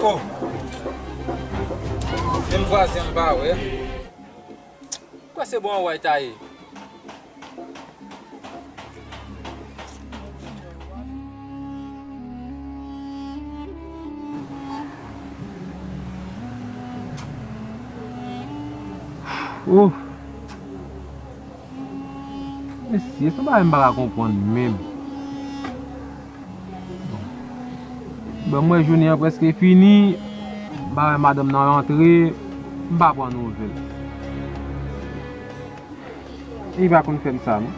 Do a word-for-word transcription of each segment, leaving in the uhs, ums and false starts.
Oh! Menm vwazen m pa wè. Kwè se bon anway ta ye. Ouf. Mesye, se yon bagay m pa ka konprann menm. Bon, m wè jounen an prèske fini, m pa wè madanm nan rantre, m pa pran nouvèl. E li pa konn fè m sa, non.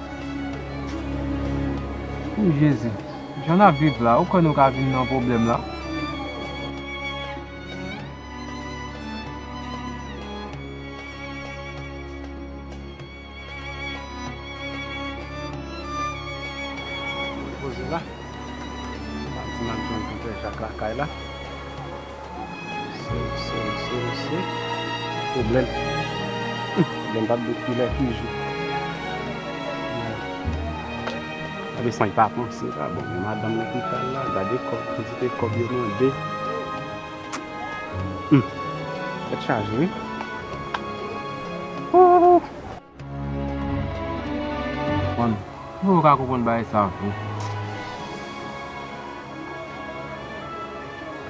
O Jezi, jan n ap viv la, ou kwè nou ka vin nan pwoblèm la? Poze la. M ap di m ap jwenn tonton Jak lakay la. Se, se, se, se. Pwoblèm. Hum, pwoblèm pa t bout kilè ki jou. Gade san l pa panse la. Bon, men madanm lopital la, gade kòb, kantite kòb yo mande. Hum. Tèt chaje, wi. Ooh. Konprann. Mwen pa ka konprann bagay sa vre.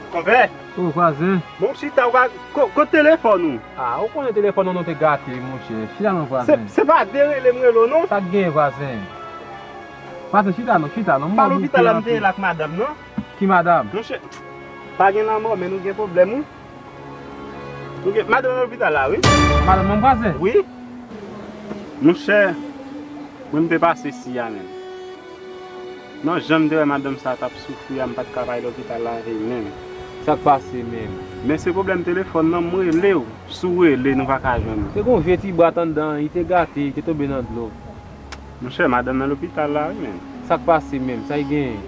Konpè! O, vwazen. Bon, chita, ou pa, ko-, kote telefòn ou? A, ou konnen telefòn nou, nou te gate, monchè. Chita non, vwazen. Se, se pa derele m rele w, non? Sa k gen, vwazen? Vwazen, chita non, chita non. Pa lopital la m te ye la ak madanm, non? Ki madanm? Monchè, pa gen lanmò, men nou gen pwoblèm, wi. Nou gen, madanm nan lopital la, wi. Madanm nan vwazen? Wi. Monchè, mwen m te pase si a menm. Non, jan m te wè madanm sa t ap soufri a, m pa t ka pa al lopital la avè l menm. Sa k pase menm? Men se pwoblèm telefòn nan, m rele w. Si w rele, nou pa ka jwenn ou. Te gen yon vye ti bwat anndan, li te gate, li te tonbe nan dlo. Monchè, madanm nan lopital la, wi, menm. Sa k pase menm? Sa l genyen?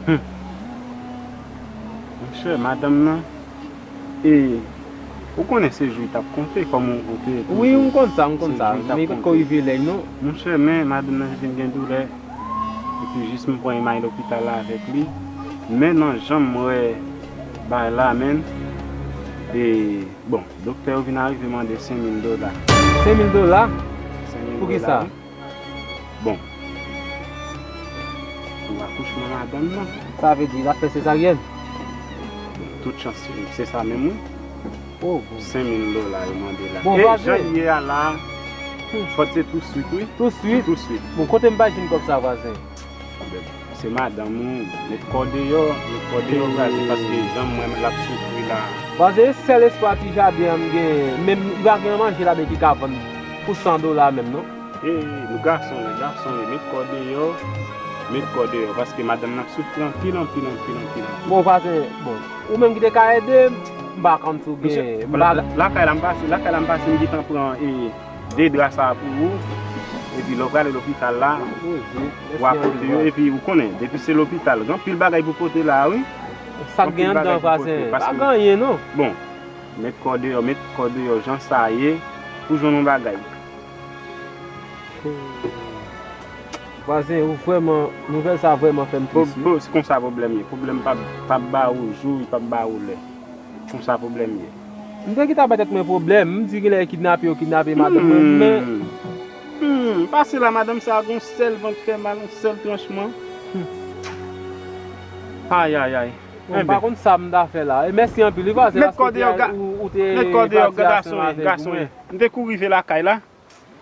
Hum. Monchè, madanm nan, e, ou konnen se jou li t ap konte, kòm ou, ou te toujou. Wi, m konn sa, m konn sa. Men li potko rive lè l, non. Monchè, men madanm nan vin gen doulè. Epi jis m pran imaj lopital la avèk li. Men nan jan m wè bagay la, menm, e, bon, doktè yo vin arive mande senk mil dola. Senk mil dola? Senk mil dola, wi. Pou kisa? Bon. Pou akouchman madanm nan. Sa vle di, l ap fè sezaryèn? Bon, tout chans, se sa menm, wi. Oh, bon. Senk mil dola yo mande la. Bon, e vwazen. Jan l ye a la, hmm, fòk se tousuit, wi. Tousuit? Tousuit. Bon, kote m bay jwenn kòb sa, vwazen? Se madanm ou, met kò deyò, met kò deyò, vwazen, paske jan m wè l ap soufri la. Vwazen, e sèl espwa ti jaden an m genyen, menm li pa gen manje ladan ki ka vann pou san dola menm, non. E, nou gason ye, gason ye, met kò deyò, met kò deyò, paske madanm nan ap soufri anpil, anpil, anpil, anpil, anpil. Bon, vwazen, bon, ou menm ki te ka ede m, m pa konn si w gen, m pa... Lakay la m pase, lakay la m pase, m gentan pran, e, de dra sa a pou ou, epi lè w prale lopital la, w a pote yo, epi ou konnen, depi se lopital, gen anpil bagay pou pote la, wi. Sa k gen anndan, vwazen? Pa gen anyen, non. Bon, met kò deyò, met kò deyò, jan sa ye, pou jwenn yon bagay. Vwazen, ou vrèman, nouvèl sa vrèman fè m tris, wi. Se konsa pwoblèm ye. Pwoblèm p ap, p ap ba ou jou, li p ap ba ou lè. Konsa pwoblèm ye. M te gentan bay tèt mwen pwoblèm. M di genlè kidnape yo kidnape madanm mwen, men... Hmm, pase la, madanm sa a gon sèl vant fè mal, yon sèl tranchman. Hmm. Ayayay. Bon, m pa konn sa m ta fè la. E mèsi anpil, wi, vwazen, paske ou te pati ansanm avèk mwen. M te kou rive lakay la.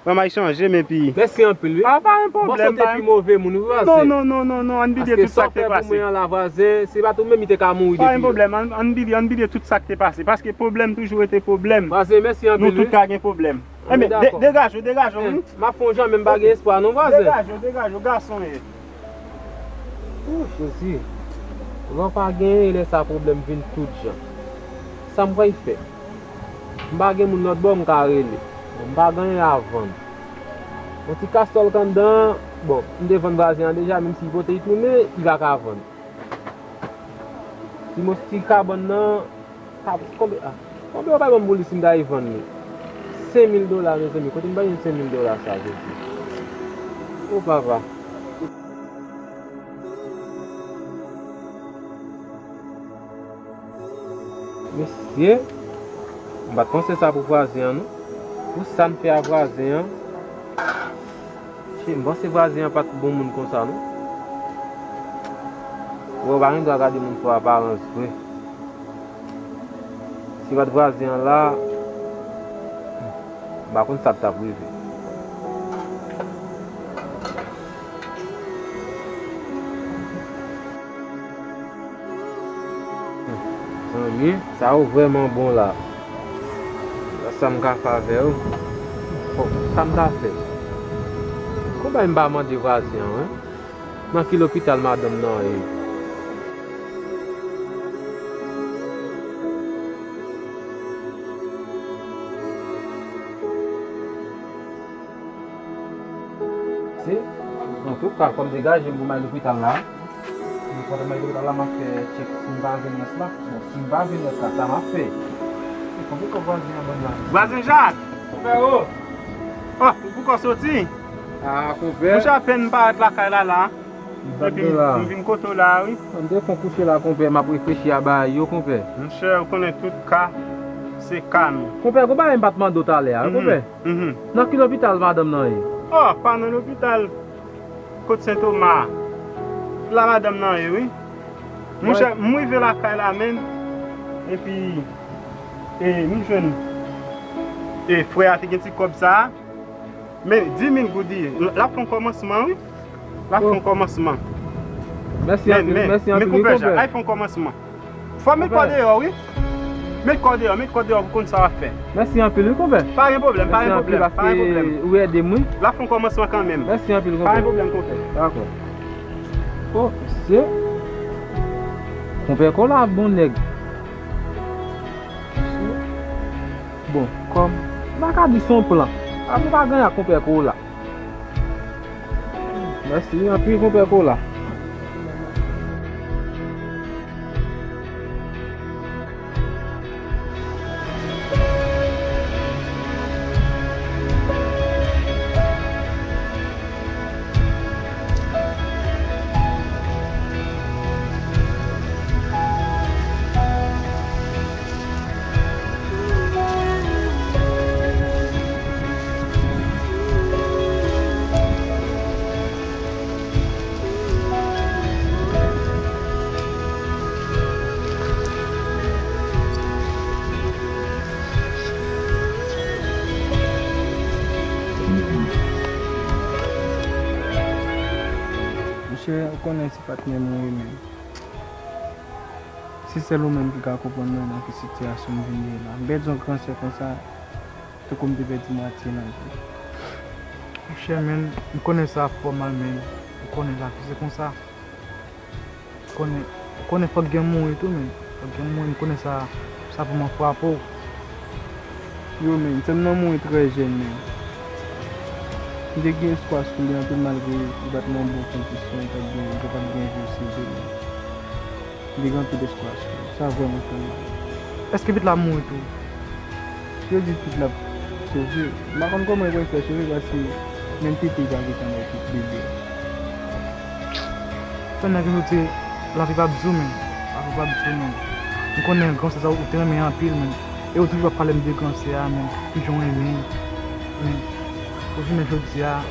Vrèman, li chanje, men pi... Mèsi anpil, wi. A, pa gen pwoblèm. Bon, sa w te pi move moun, wi, vwazen. Non, non, non, non, non, ann bliye tout sa k te pase. Paske sa w fè pou mwen an la, vwazen, se pa t ou menm li te ka mouri depi. Pa gen pwoblèm, ann, ann bliye, ann bliye tout sa k te pase. Paske pwoblèm toujou rete pwoblèm. Vwazen, mèsi anpil, wi. Nou tout ka gen pwoblèm. Enben, de-, degaje w, degaje w, wi. M ap fè yon jan, men m pa gen espwa, non, vwazen. Degaje w, degaje w, gason ye. O Jezi, lè w pa genyen, e lè sa pwoblèm vin tout jan. Sa m pral fè? M pa gen moun lòt bò m ka rele. Bon, m pa gen anyen a vann. Yon ti kastòl k anndan an, bon, m te vann vwazen an deja, menm si li pote li tounen, li pa ka vann. Ti mòso ti kabann nan, Sa, konbe, a, konbe yo pral ban m pou li si m ta al vann li? Senk mil dola, mezanmi, kote m pral jwenn senk mil dola sa, Jezi? O papa. Mesye, m pa t panse sa pou vwazen an, non. Pou sa n fè a vwazen an, che, m panse vwazen an pa t bon moun konsa, non. Ou wè, w pa gen dwa gade moun sou aparans vre. Si pa t vwazen an la, m pa konn sa k t ap rive. Zanmi, sa yo vrèman bon la. Sa m ka fè avè w? Bon, sa m ta fè? Konbyen m pa mande vwazen an, wi? Nan ki lopital madanm nan ye? Se, antouka, kòm degaje m pou m al lopital la, m kontan m al lopital la, m ap fè tchèk si m pa jwenn rès la. Bon, si m pa jwenn rès la, sa m ap fè? E konbyen kòb vwazen an ban m la? Vwazen Jak! Frèwo! Oh, ou poko soti? Ah, konpè. Monchè, apèn m parèt lakay la, la. Epi, m vin kote w la, wi. M te fon kouche la, konpè, m ap reflechi a bagay yo, konpè. Monchè, ou konnen tout ka, se ka nou. Konpè, gon bagay m pa t mande w talè a, wi, konpè. Mhm. Nan ki lopital madanm nan ye? Oh, pa nan lopital kot Sen Toma a. La madanm nan ye, wi. Monchè, m rive lakay la menm. Epi, e, m jwenn, e, frè a te gen ti kòb sa a. Men, di mil goud li ye. L ap fè yon kòmansman, wi. L ap fè yon kòmansman. Mèsi anpil, mèsi anpil, wi, konpè. Men, men, men, konpè Jak, al fè yon kòmansman. Fò w met kò deyò, wi. Met kò deyò, met kò deyò pou konn sa w ap fè. Mèsi anpil, wi, konpè. Pa gen pwoblèm, pa gen pwoblèm, pa gen pwoblèm. Ou ede m, wi. L ap fè yon kòmansman kanmenm. Mèsi anpil, konpè. Pa gen pwoblèm, konpè. Dakò. Oh, mesye. Konpè Kola bon nèg. Bon, kòm m pa ka di se yon plan. Apre pa gen ak konpè Kola. Mèsi anpil, konpè Kola. Monchè, ou konnen se patnè m ou ye menm. Se sèl ou menm ki ka konprann mwen nan ki sitiyasyon m vin ye la. M pèdi yon gran sè konsa, tankou m te pèdi mwatye nan vi. Monchè, men, m konnen sa fè w mal, men m konnen lavi se konsa. Konnen, konnen fòk gen mouri tou, men. Fòk gen mouri, m konnen sa, sa vrèman frape w. Yo, men, sè m nan mouri trè jèn, men. M te gen espwa sou li anpil, malgre li pa t nan bon kondisyon, li pa t gen, li pa t gen vi sivil. M te gen anpil espwa sou li. Sa vrèman fè m mal. Èske pitit la ap mouri tou? Yo di pitit la ap sove. M pa konn kòman yo pral fè sove, paske menm pitit li pa gentan bay pitit bebe. Fè nèg yo di lavi p ap di w, men. Lavi p ap di w, men. M konnen gran sè sa ou te renmen anpil, men. E ou toujou ap pale m de gran sè a, men. Kijan w renmen l, men. Pou jounen jodi a,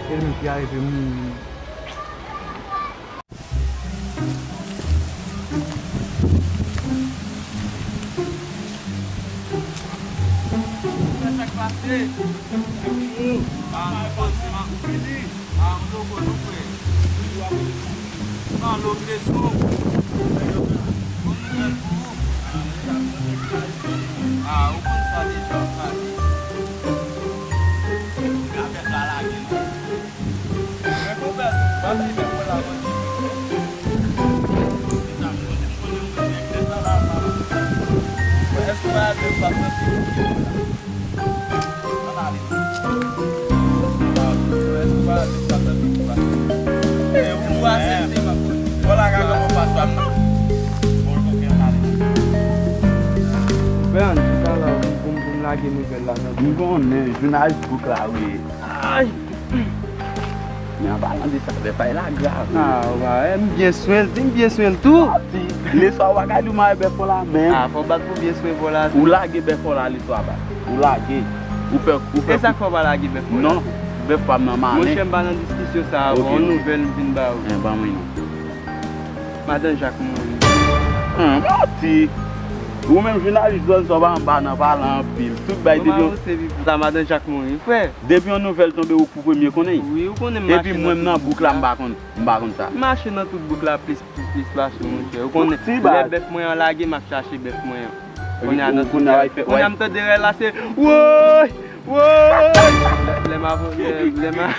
e li menm ki arive mouri, men. Sa k pase? Ah, nou koze, man. Ah, nou koze, nou fè. Nan lo preso. Bon nouvèl pou ou. Ah, ou konn sa deja, ou sa di. Afè sa lage, non. Bèn, chita la, pou m, pou m, pou m lage nouvèl la nan. M konnen, jounalis bouk la, wi. Ay! An palan de sa, bèf la grav. Ah, w pa wè, m byen swen l, m byen swen l tou. Ti, leswa w pa ka di w mare bèf la menm. Ah, fò w bat pou byen swen vòla. Ou lage bèf la, leswa bat. Ou lage. Ou fè, ou fè. E sa k fè w pa lage bèf la? Non, bèf pa m nan malen. Monchè, m pa nan diskisyon sa avè w. Ok. Yon nouvèl m vin ba ou. Eh, ban mwen non. Madan Jak mouri. Hum, manti. Ou menm jounalis zòn sa w pa anba nan pale anpil. Tout bay depi yon... Sa madan Jak mouri, frè. Depi yon nouvèl tonbe ou pou premye konnen. Wi, ou konnen m mache nan tout bouk la. Epi mwen m nan bouk la, m pa konn, m pa konn sa. M mache nan tout bouk la plis, plis, plis pase w, monchè. Ou konnen lè bèf mwen an lage, m ap chache bèf mwen an. Kounye a nan tout kay. Kounye a m tande rèl la se woy! Woy! Lè, lè m ap, lè, lè m ap,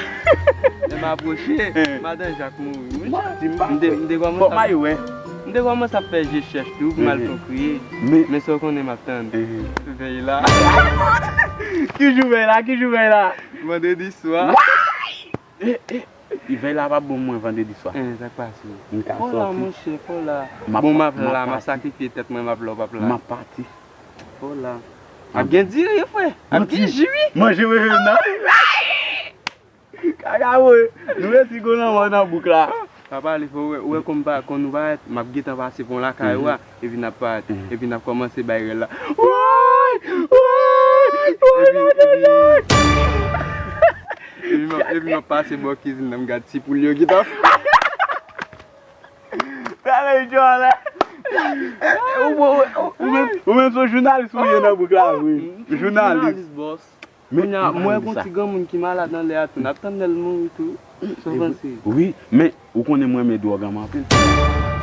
lè m apwoche, madan Jak mouri. Monchè, m te, m te kòmanse ap, m te kòmanse ap fè je chèch tou pou m al fè w kriye. Men sa w konnen m ap tann. Vèy la. Ki jou vèy la? Ki jou vèy la? Vandredi swa. Vèy la p ap bon mwen vandredi swa. Eh, sa k pase? M ka sòti. Fò la, monchè, fò la. Bon, m ap la, m ap sakrifye tèt mwen, m ap la, w p ap la. M ap pati. Fò la. M ap gen diri, frè. M ap gen ji, wi. Manje, wi, wi, non. Kaka, wi. Nou resi gwo lanmò nan bouk la. Pa pale fò, ou wè, ou wè kòm pa, kòm nou parèt, m ap gentan pase pon lakay ou a, epi n ap parèt, epi n ap kòmanse bay rèl la. Woy! Woy! Woy! Epi, epi, epi m ap, epi m ap pase bò kizin nan, m gad ti poul yo gentan. Talè, Jòlè. Ou menm, ou menm se jounalis ou ye nan bouk la, wi. Jounalis. Jounalis, bòs. Kounye a, m wè gon ti granmoun ki malad anlè a tou. N ap tann lè l mouri tou. Sa w panse? Wi, men ou konnen mwen renmen dwòg an anpil.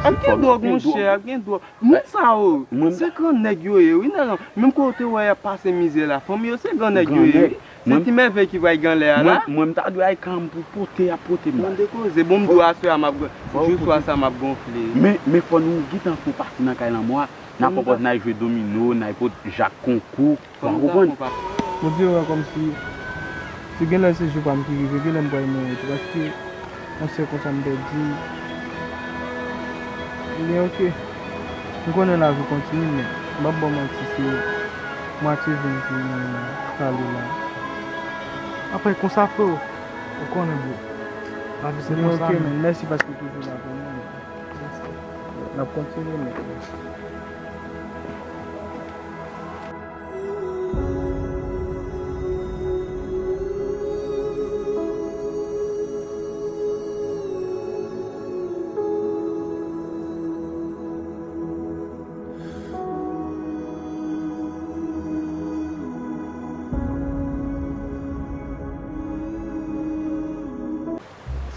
Ap gen dwòg, monchè, ap gen dwòg. Moun sa yo, se gran nèg yo ye, wi, nèg an. Menm kote w wè y ap pase mizè la, fanmi yo, se gran nèg yo ye, wi. Se ti mèvèy ki pral gen anlè a la. Mwen, mwen, m ta dwe al kay m pou pote, y ap pote m. Tande koze, bon, m di w aswè a m ap gon-, jou swa sa m ap gonfle. Men, men fò nou gentan fè yon pati nan kay lanmò a. N a pwopòz n a jwe domino, n a pot Jak konkou. Ou konprann? Bondye wè kòmsi, si genlè se jou pa m ki rive, genlè m pral mouri tou, paske yon sè konsa m pèdi. Ebyen, oke. M konnen lavi kontinye, men m p ap ba w manti, se mwatye vi m ki pale la. Apre konsa, freo, ou konnen, bro. Lavi se konsa, men. Mèsi paske w toujou la pou mwen. N ap kontinye, men.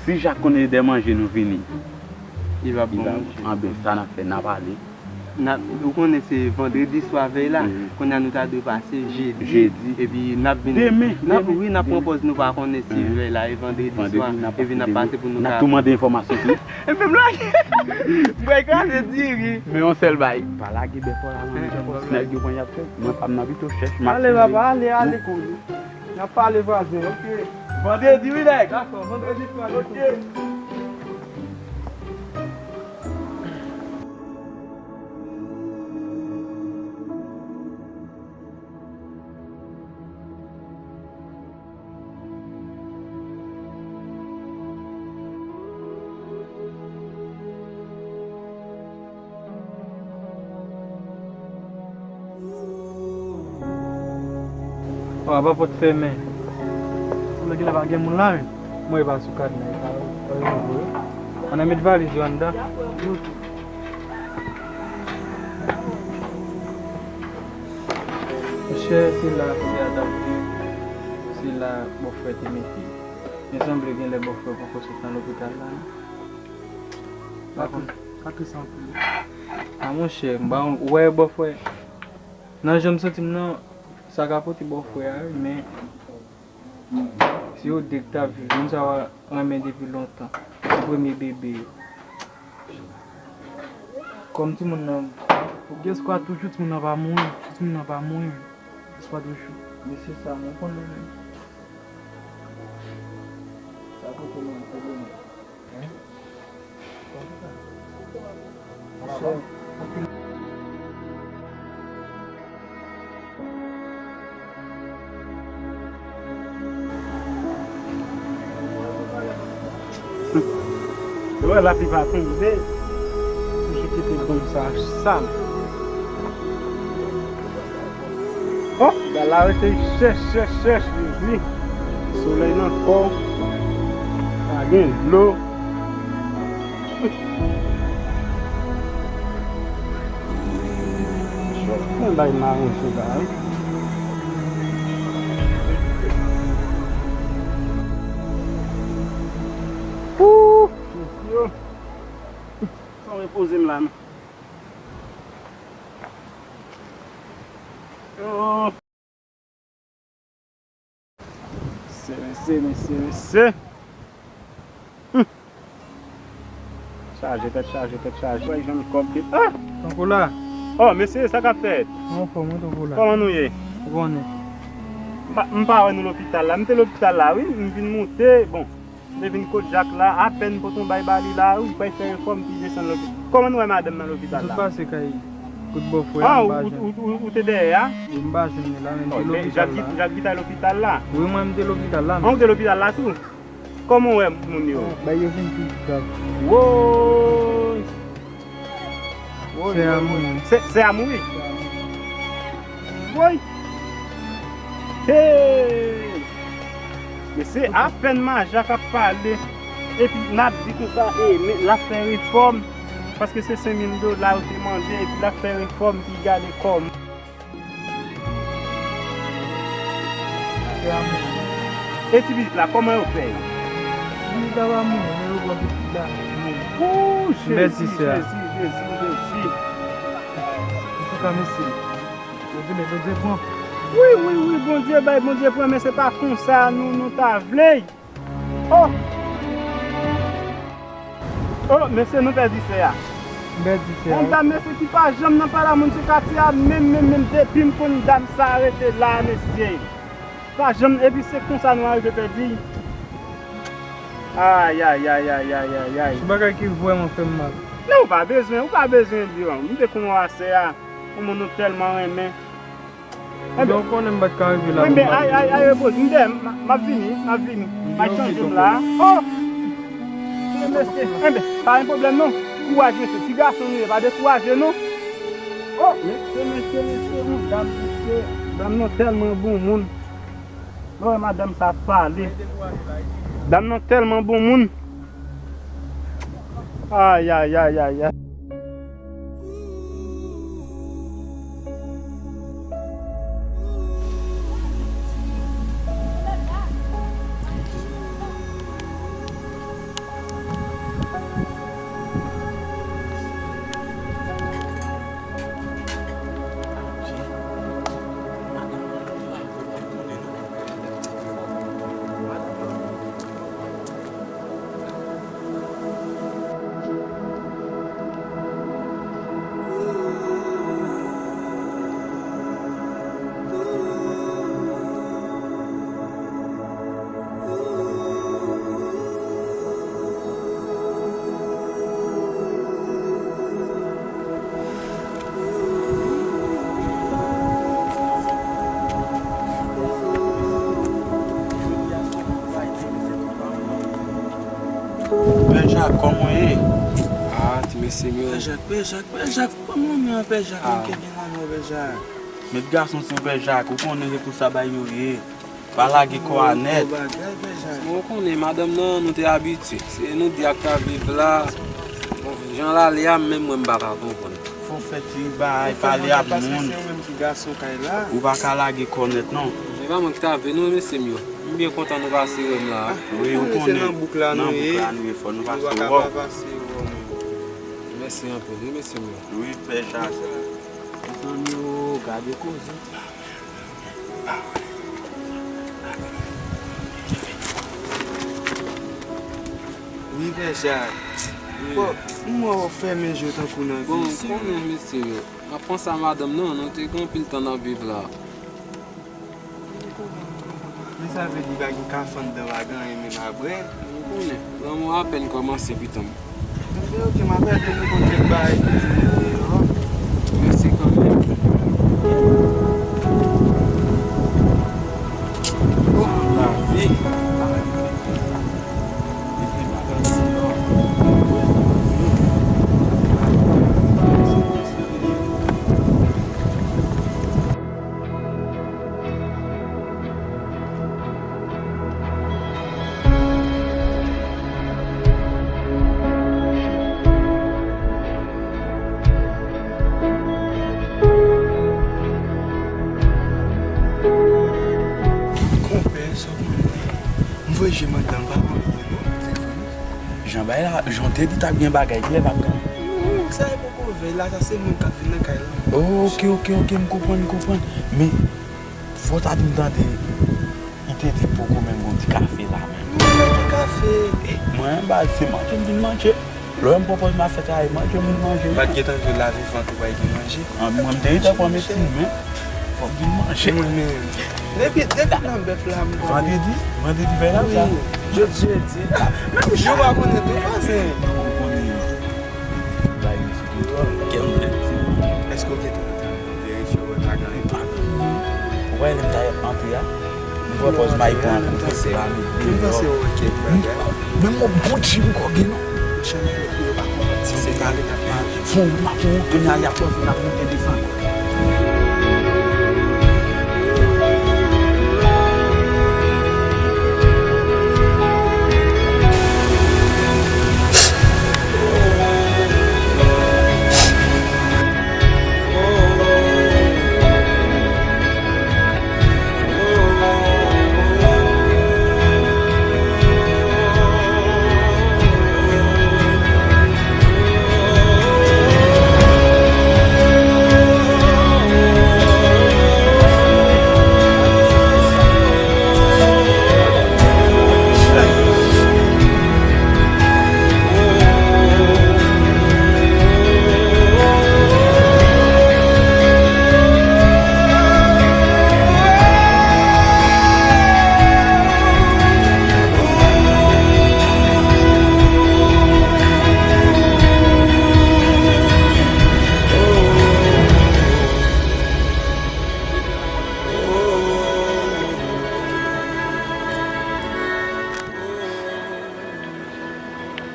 Si Jak konnen dè manje nou vini. Li p ap bon, monchè. Anben, sa n ap fè, n ap ale. N ap, ou konnen se vandredi swa vèy la, kounye a nou ta dwe pase jedi. Jedi. Epi n ap vin, demen, n ap, demen, wi, n ap pran pòz nou pa konnen si vèy la e vandredi swa, epi n ap pase pou nou ka. N ap tou mande enfòmasyon tou. E menm la, m pral kraze diri. Men yon sèl bagay, pa lage bèf la, mwen, jan kòs nèg yo pran y ap fè. Mwen pa m nan pito chèch, m ap ale, papa, ale, ale. N ap pale, vwazen. Ok. Vandredi, wi, nèg. Dakò, vandredi swa, ok. Papa, pòt fèmen. Sanble genlè pa gen moun la, wi. Mwen e pa sou kadna, e pa, pa gen moun vre. Ann al met valiz yo anndan. Monchè, se la, se adapte, se la bòfrè te mete. Men sanble genlè bòfrè poko sot nan lopital la, non. Pa konn. Sa tris anpil. A, monchè, m pa konn, ou wè bòfrè, nan jan m santi m nan, sa ka pote bòfrè a, wi, men se yo de k t ap viv, moun sa yo renmen depi lontan, se premye bebe yo. Kòm timoun nan, gen espwa toujou timoun nan va mouri, si timoun nan va mouri, gen espwa toujou. Men se sa, mwen konnen, men sa pote mwen pwoblèm. Wè lapli pa tonbe, toujou kite gòm sa sal. Oh, gala rete chèch, chèch, chèch, Jezi. Solèy nan kò w, pa gen dlo. Mwen bay mawon sou la wi. Ooh, Jezi, oh. San repoze m la non. Oh. Mesye, mesye, mesye, mesye. Hmm. Chaje tèt, chaje tèt, chaje. Wè, jwenn kòb ki, ah! Tankou la. Oh, mesye, sa k ap fèt? Mwen anfòm, mwen tankou la. Kòman nou ye? Ou konnen. M pa, m pa wè nou lopital la. M te lopital la, wi. M vin moute. Bon, m te vin kot Jak la. Apèn m pote yon bay ba li la, wi. Li pral fè refòm, pi desann lopital. Kòman nou wè madanm nan lopital la? Sot pase kay kout bò frè a, ah, m pa jwenn. Ou, ou, ou, ou te dèyè a? Wi, m pa jwenn li la, men m te lopital la. Jak Gita lopital la? Wi, mwen, m te lopital la, men. Ah, ou te lopital la tou? Kòman w wè moun yo? Bay yo vin pi grav. Woy! Woy, sè a mouri. Sè, sè a mouri? Woy! Hey! Mesye, apèn Majak ap pale, epi n ap di konsa, e, men l ap fè refòm, paske se senk mil dola yo te mande, epi l ap fè refòm, pi gade kòman. E ti pitit la, kòman yo fè? Ti pitit la pa mouri, men yo pran pitit la. Ooh, Jezi, Jezi, Jezi, Jezi. Antouka, mesye, Bondye, men Bondye pran. Wi, wi, wi, Bondye bay, Bondye pran, men se pa konsa nou, nou ta vle. Oh! Oh, mesye, nou pèdi sè a. M pèdi sè a. Yon dam, mesye, ki pa janm nan pale a moun sou katye a, menm, menm, menm, depi m konn dam sa a rete la, mesye. Pa janm, epi se konsa nou arive pèdi. Ay, ay, ay, ay, ay, ay, ay. Yon bagay ki vrèman fè m mal. Non, ou pa bezwen, ou pa bezwen di, m te konn wè sè a, yon moun nou tèlman renmen. Enben, ou konnen m pa t ka rive la. Enben, ay, ay, ay, repoze. M dèyè, m, m ap vini, m ap vini. M ap chanje m la. Oh! Mesye, enben, pa gen pwoblèm non. Kouraj, mesye. Ti gason nou ye, pa dekouraje non. Oh, mesye, mesye, mesye, yon dam, mesye. Dam nan tèlman bon moun. Mwen wè madanm sa ap pale. Dam nan tèlman bon moun. Ay, ay, ay, ay, ay. Pè Jak, kòman w ye? Ah, ti mesye m yo. Pè Jak, Pè Jak, Pè Jak, ban m lanmen an, Pè Jak, ah, mwen kenbe lanmen an, Pè Jak. Met gason sou Pè Jak, ou konnen se pou sa bay yo ye. Pa lage kò a nèt. Bon bagay, Pè Jak. Bon, ou konnen, madanm nan, nou te abitye. Se nou de ak ta viv la. Bon, jan l ale a, menm mwen, m pa ka konprann. Fò w fè ti bay, pale ak moun. Paske se ou menm ki gason kay la. Ou pa ka lage kò nèt, non. Se pa mwen ki ta vle, non, mesye m yo. M byen kontan nou pase wè m la. Wi, ou konnen, se nan bouk la nou ye. Nan bouk la nou ye, fò nou pase wè w. Nou pa ka pa pase wè w, non. Mèsi anpil, wi, mesye m yo. Wi, Pè Jak. Mezanmi o, gade koze. Wi, Pè Jak. Wi. Bon, m wè w fèmen je w tankou nan vizyon. Bon, konnen, mesye yo. N ap panse a madanm nan, nou te gen anpil tan n ap viv la. Men sa vle di pa gen kafann dan pa gen anyen menm apre. Ou konnen, lanmou apèn kòmanse pitan m. Enben, oke, m ap ede nou konn kèk bagay pou jounen deyò. Mèsi kanmenm. Oh, lavi. Mete bagay deyò. Wi, je madanm pa konn. Jan bay la, jan te di t ap gen bagay, kilè p ap gen? Non, sa e poko vèy la, sa se moun k ap vin nan kay la. Ok, ok, ok, m konprann, m konprann. Men, fò w ta di m tande, li te di poko menm gon ti kafe la menm. Non, ki kafe? Mwen, baz, se manje m vin manje. Lè w wè m pwopoze m afè sa, e manje m vin manje. M pa t gentan jwe lavi vant ou bay gen manje. An, mwen, m te gentan pran m esprime. Fò m vin manje. Mwen menm. Depi, depi nan bèf la, m konnen. Vandredi? Vandredi vèy la, sa? Wi, jodi, jodi. Menm jan. Yo pa konnen tou, pasen. Non, ou konnen. Bay misye tou twò. Kè m nèt. Èske w gentan verifye w wè pa gen anyen? Pa gen anyen. Ou wè lè m ta antre a? M pran pòz m al pran kofe, se pa met deyò. M panse w kèk bagay. Men mwen bon djim kò gen non. Janm yo pa konprann si se pale n ap pale. Fon, m ap fon, kounye a y ap fòse n ap monte desann.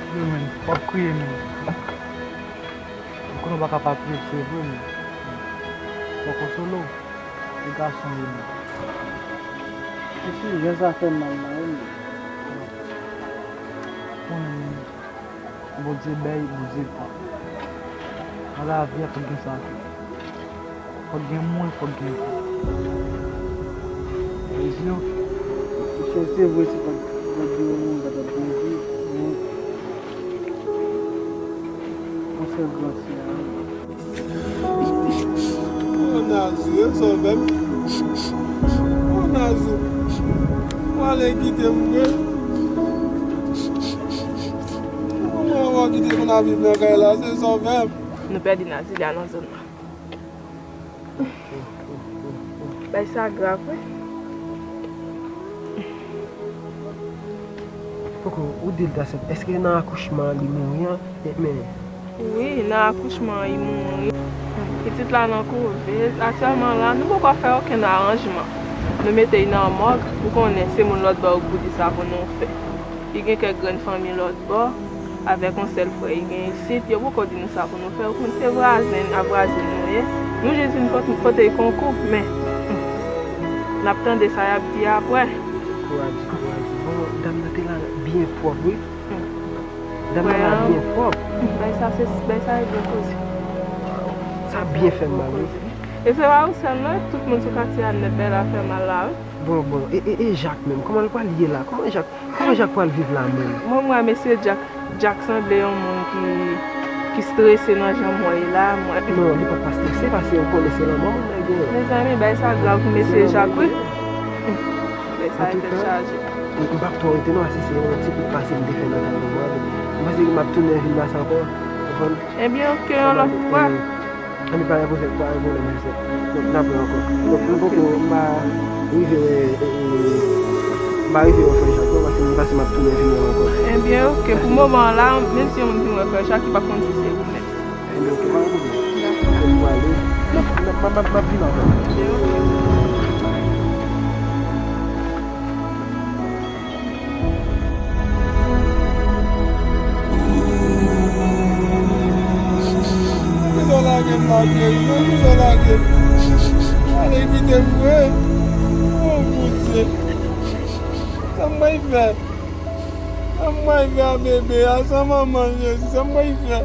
Yo, men, w ap kriye, men. M konnen w pa ka pa kriye, se vre, men fò w konsole w. E gason w ye, men. Mesye, jan sa fè m mal la, wi, men. Konnen, men, Bondye bay, Bondye pran. Nan lavi a, fòk gen sa. Fòk gen mwen, fòk gen ou. Mesye, se, se vre, se pa, pa gen yon moun pa t ap byen viv, men yon sèl gran Seyè a. O Nazou, yo sove m. O Nazou, ou ale kite m vre. Kòman w kite moun ap viv nan kay la, se sove m. Nou pèdi Nazilia nan zòn nan. Bay sa grav, wi. Poko, ou di l ta sèt. Èske nan akouchman an li mouri an? E, men. Wi, nan akouchman an li mouri. Pitit la nan kouve. Aktyèlman la, nou poko fè okenn aranjman. Nou mete l nan mòg, ou konnen se moun lòt bò yo k pou di sa pou nou fè. Li gen kèk grenn fanmi lòt bò. Avèk yon sèl frè li gen isit, yo poko di nou sa pou nou fè. Ou konn se vwazen ak vwazin nou ye. Nou jis vin pot-, pote l konkou, men, hmm, n ap tande sa y ap di apre. Kouraje, kouraje. Bon, dam nan te la byen pwòp, wi. Hmm. Dam nan la byen pwòp. Bay sa, se, bay sa regle koze. Sa byen fè m mal, wi. E se pa ou sèl, non, tout moun sou katye a nèt bay la fè mal la, wi. Bon, bon, e, e, e Jak menm, kòman l pral ye la? Kòman Jak Kòman Jak pral viv la menm? Mwen, mwen, mesye Jak, Jak sanble yon moun ki, ki strese nan jan m wè l la, mwen. Non, li pa t pa strese, paske ou konnen se lanmò moun nan genyen. Mezanmi, bay sa grav pou mesye Jak, wi. Bay sa tèt chaje. Antouka, m, m p ap twò rete non, si se yon ti kout pase m te fè nan kay mwen, m panse ke m ap tounen vin pase ankò, ou konprann? Ebyen, oke, yon lòt fwa. Ann pa gen pwoblèm, pa gen pwoblèm, mesye. Donk, n ap wè ankò. Donk, m poko, m pa rive wè, e, e, m pa rive wè frè Jak non, paske m panse m ap tounen vin wè l ankò. Ebyen, oke, pou moman an la, menm si yon moun vin wè frè Jak, li p ap konn si se ou menm. Ebyen, oke, pa gen pwoblèm. Dakò. Oke, m prale. M ap, m ap, m ap, m ap vin ankò. Ebyen, oke. Poukisa w lage m la, cheri? Poukisa w lage m? Ale kite m vre. O Bondye. Sa m pral fè? Sa m pral fè a bebe a? San manman l, Jezi, sa m pral fè?